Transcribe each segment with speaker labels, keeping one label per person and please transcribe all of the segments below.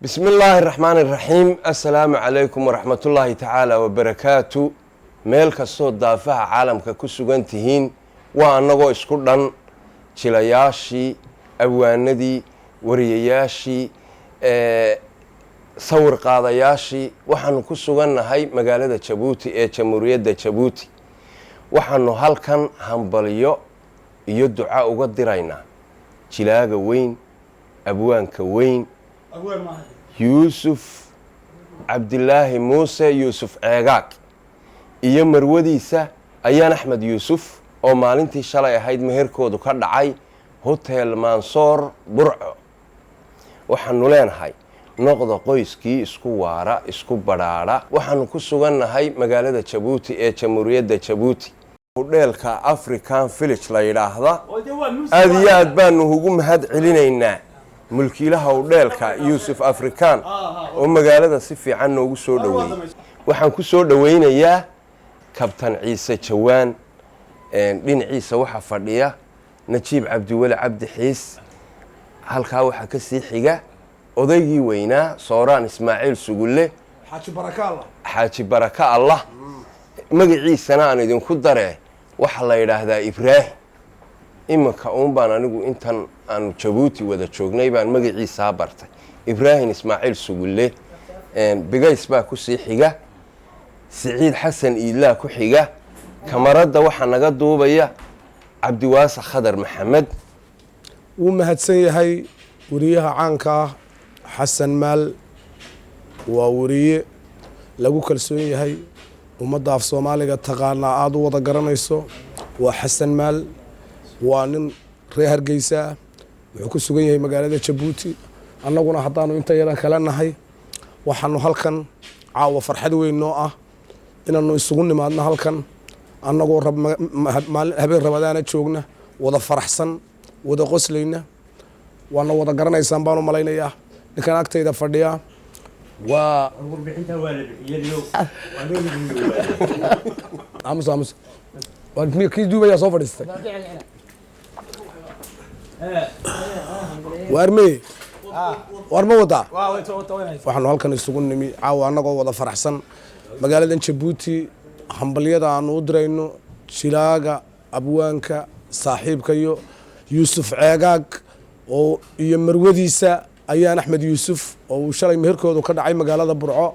Speaker 1: Bismi illaahi raxmaani raxiim. Assalaamu calaykum waraxmatullaahi tacaala wabarakaatu. Meel kastoo daafaha caalamka ku sugan tihiin, waa annagoo isku dhan, jilayaashii, abwaanadii, wariyayaashii, sawir qaadayaashii. Waxaanu ku sugannahay magaalada Jabuuti ee Jamhuuriyadda Jabuuti. Waxaanu halkan hambalyo iyo duca uga diraynaa jilaaga weyn, abwaanka weyn, Yuusuf Cabdilaahi Muuse, Yuusuf Ceegaag, iyo marwadiisa Ayaan Axmed Yuusuf, oo maalintii shalay ahayd meherkoodu ka dhacay Hotel Mansoor, Burco. Waxaanu leenahay, noqda qoyskii isku waara, isku badhaadha. Waxaanu ku sugannahay magaalada Jabuuti ee Jamhuuriyadda Jabuuti, hudheelka African Village la yidhaahda. Aada iyo aad baanu ugu mahad celinaynaa mulkiilaha hudheelka, Yuusuf African, oo magaalada si fiican noogu soo dhoweeyey. Waxaan ku soo dhoweynayaa Kabtan Ciise Jawaan. Dhinaciisa waxaa fadhiya Najiib Cabdiweli Cabdi Xiis. Halkaa waxaa ka sii xiga odaygii weynaa, Sooraan Ismaaciil Sugulle.
Speaker 2: Xaaji Baraka Allah.
Speaker 1: Xaaji Baraka Allah. Magaciisana aan idinku daree, waxaa la yidhaahdaa Ibraahim. Iminka uun baan anigu intan aanu Jabuuti wada joognay baan magaciisaa bartay, Ibraahim Ismaaciil Sugulle. Bigays baa kusii xiga, Siciid Xasan Iidlaa ku xiga. Kamarada waxaa naga duubaya Cabdiwaasa Khadar Maxamed.
Speaker 2: Wuu mahadsan yahay weriyaha caanka ah Xasan Maal. Waa weriye lagu kalsoon yahay, ummadda af Soomaaliga taqaanaa aada u wada garanayso. Waa Xasan Maal, waa nin reer Hargeysa ah, wuxuu ku sugan yahay magaalada Jabuuti. Annaguna haddaanu inta yadan kala nahay, waxaanu halkan caawa farxad weyn noo ah inaanu isugu nimaadno halkan, annagoo maalin habeen Ramadaana joogna, wada faraxsan, wada qoslayna. Waana wada garanaysaan baan u malaynayaa. Ninkan agtayda fadhiya waa aamus, aamus, waa kii duubayaa soo fadhiistay. Waarmeye, waar ma wadaa? Waxaanu halkan isugu nimi caawa annagoo wada faraxsan magaaladan Jabuuti, hambalyada aanu u dirayno jilaaga, abwaanka, saaxiibkayo Yuusuf Ceegaag oo iyo marwadiisa Ayaan Axmed Yuusuf, oo uu shalay meherkoodu ka dhacay magaalada Burco.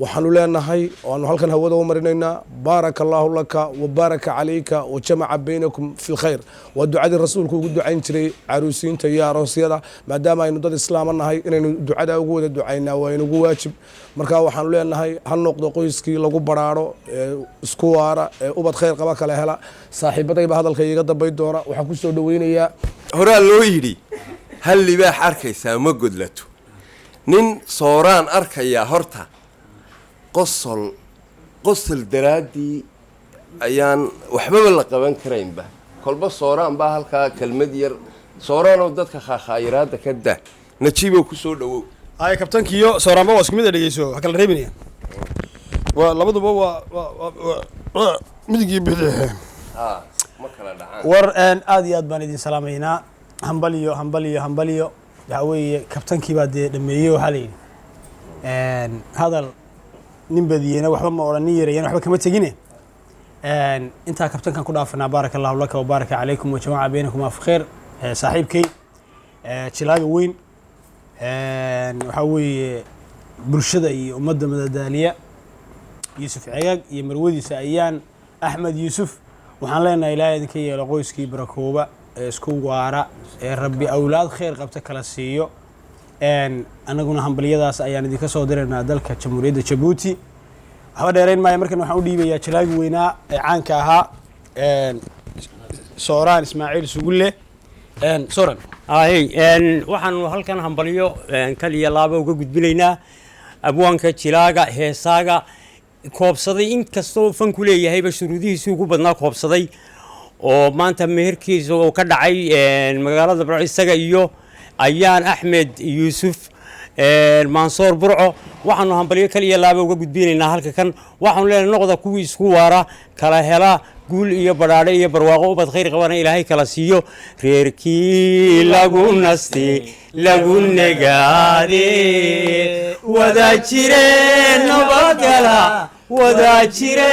Speaker 2: Waxaanu leenahay oo aanu halkan hawada u marinaynaa: baaraka allaahu laka wa baaraka calayka wa jamaca baynakum fi lkhayr. Waa ducadii rasuulku ugu ducayn jiray caruusiinta iyo aroosyada. Maadaama aynu dad islaama nahay, inaynu ducada ugu wada ducaynaa waa inugu waajib. Marka waxaanu leenahay, ha noqdo qoyskii lagu baraaro ee isku waara ee ubad khayr qaba kala hela. Saaxiibadayba hadalka iiga dambay doona. Waxaan ku soo dhaweynayaa
Speaker 1: Horaa loo yidhi, hal libaax arkaysaa ma godlato. Nin Sooraan arkayaa horta qosol qosol daraaddii ayaan waxbaba la qaban karaynba. Kolba Sooraan baa halkaa kelmad yar. Sooraanoo dadka khaakhaayiraadda ka dah. Najiibow, ku soo dhowow.
Speaker 3: Ay, kabtankiiyo Sooraanba waa isku mid. A dhegeyso, ha kala reebinaya, waa labaduba waa midigii bidix.
Speaker 1: Haa, ma kala dhacaan.
Speaker 4: War aad iyo aad baan idin salaamaynaa. Hambaliyo, hambaliyo, hambaliyo. Waxaa weeye, kabtankii baa dee dhameeyey. Waxaa la yidhi, hadal nin badiyeyna waxba ma odhan, nin yareeyana waxba kama tegine. Intaa kabtankan ku dhaafanaa. Baaraka allahu laka wabaaraka calaykum wajamaca baynakum fi khayr. Saaxiibkay, jilaaga weyn, waxaa weeye bulshada iyo ummadda madadaaliya, Yuusuf Cegaag iyo marwadiisa Ayaan Axmed Yuusuf, waxaan leenahay, Ilaahay idinka yeelo qoyskii barakooba ee isku waara ee Rabbi awlaad khayr qabta kala siiyo. Annaguna hambalyadaas ayaan idinka soo diraynaa dalka Jamhuuriyadda Jabuuti. Waxba dheerayn maayo. Markan waxaan u dhiibayaa jalaagi weynaa ee caanka ahaa, Sooraan Ismaaciil Sugulle. Soran.
Speaker 5: Ahey, waxaanu halkan hambalyo kaliya laaba uga gudbinaynaa abwaanka, jilaaga, heesaaga koobsaday, inkastoo fanku leeyahayba shuruudihiisii ugu badnaa koobsaday, oo maanta meherkiisa oo ka dhacay magaalada Burco, isaga iyo Ayaan Axmed Yuusuf, Maansoor, Burco. Waxaanu hambalyo kaliya laaba uga gudbinaynaa halka kan. Waxaanu leenahay, noqda kuwii isku waara, kala hela. Guul iyo badhaadhe iyo barwaaqo, ubad khayr qabana Ilaahay kala siiyo. Reerkii lagu nasti lagu negaade, wada jire nabadgala, wada jire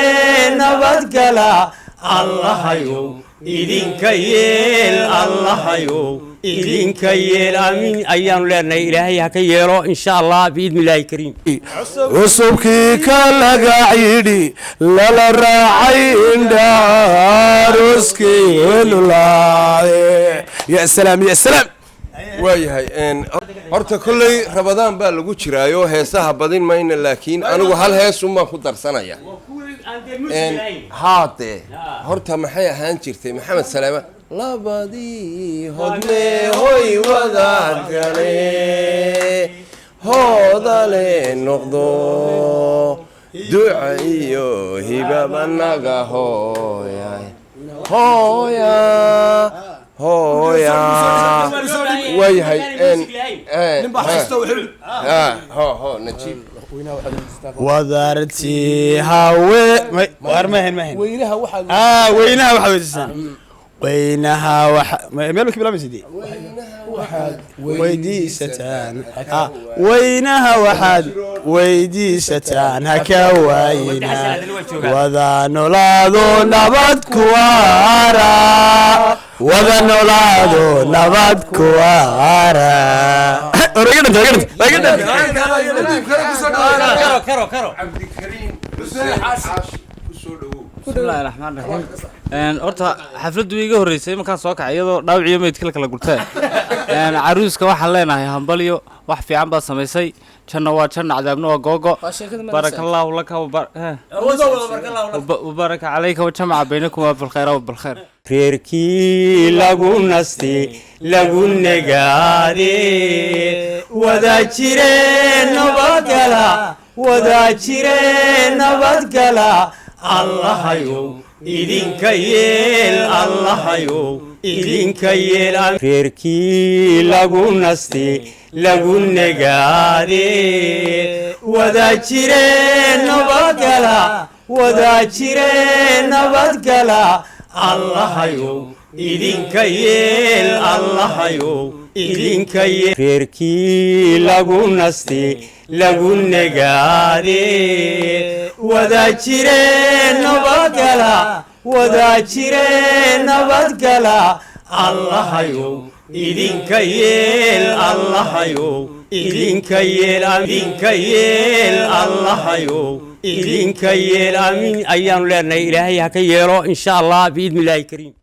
Speaker 5: nabadgala. Allahayow idinka yeel, Allahayow idinka yeel. Amiin ayaanu leenahay. Ilaahay ha ka yeelo, insha Allah, biidni Illaahi kariim.
Speaker 2: Cusubkii ka laga yidhi lala raacay indhaaruskiilulaaye. Ya salaam, ya salaam.
Speaker 1: Waayahay, horta kolley Rabadaan baa lagu jiraayo, heesaha badin mayna, laakiin anigu hal heesun baan ku darsanaya. Haadee horta maxay ahaan jirtay? Maxamed Saleema, labadii hodme hoy wada gale, hoodale noqdo, duca iyo hibaba naga hooya hooya hooya. Waayahay, ho ho Najiib.
Speaker 4: Wadarti hawe waar mahen mahen.
Speaker 2: Weynaha waxaad
Speaker 4: Weynaha waxaad weydiisaan, weynaha waxa meel ka bilaabaysa dee weydiisataan. Weynaha waxaad weydiisataan haka waayina, wada nolaado nabad kuwaara, wada nolaado nabad kuwaara.
Speaker 5: Karo karo karo.
Speaker 1: Cabdikariim Xuseen Xaashi, kusoo dhawow.
Speaker 6: Bismillahi raxmaan raxiim. Horta xafladdu iga horreysay markaan soo kacay, iyadoo dhaawiciyo meydka la kala gurteen. Caruuska waxaan leenahay hambalyo, wax fiican baad samaysay. Janna waa janna, cadaabna waa googo. Barakallaahu laka wabaraka calayka wajamaca baynakuma bilkhayra wabilkhayr.
Speaker 5: Reerkii lagu nasti lagu negaade, wada jire nabadgala, wada jire nabadgala. Allahayow idinka yeel, Allahayow idinka yeel. Reerkii lagu nasti lagu negaade, wada jire nabadgala, wada jire nabadgala. Allahayow idinka yeel, Allahayow idinka yeel. Reerkii lagu nasti lagu negaade, wada jire nabadgala, wada jire nabadgala. Allahayow idinka yeel, Allahayow idinka yeel, idinka yeel, Allahayow idinka yeel. Amiin ayaanu leenahay. Ilaahay ha ka yeelo, insha Allah, biidni Illaahi kariim.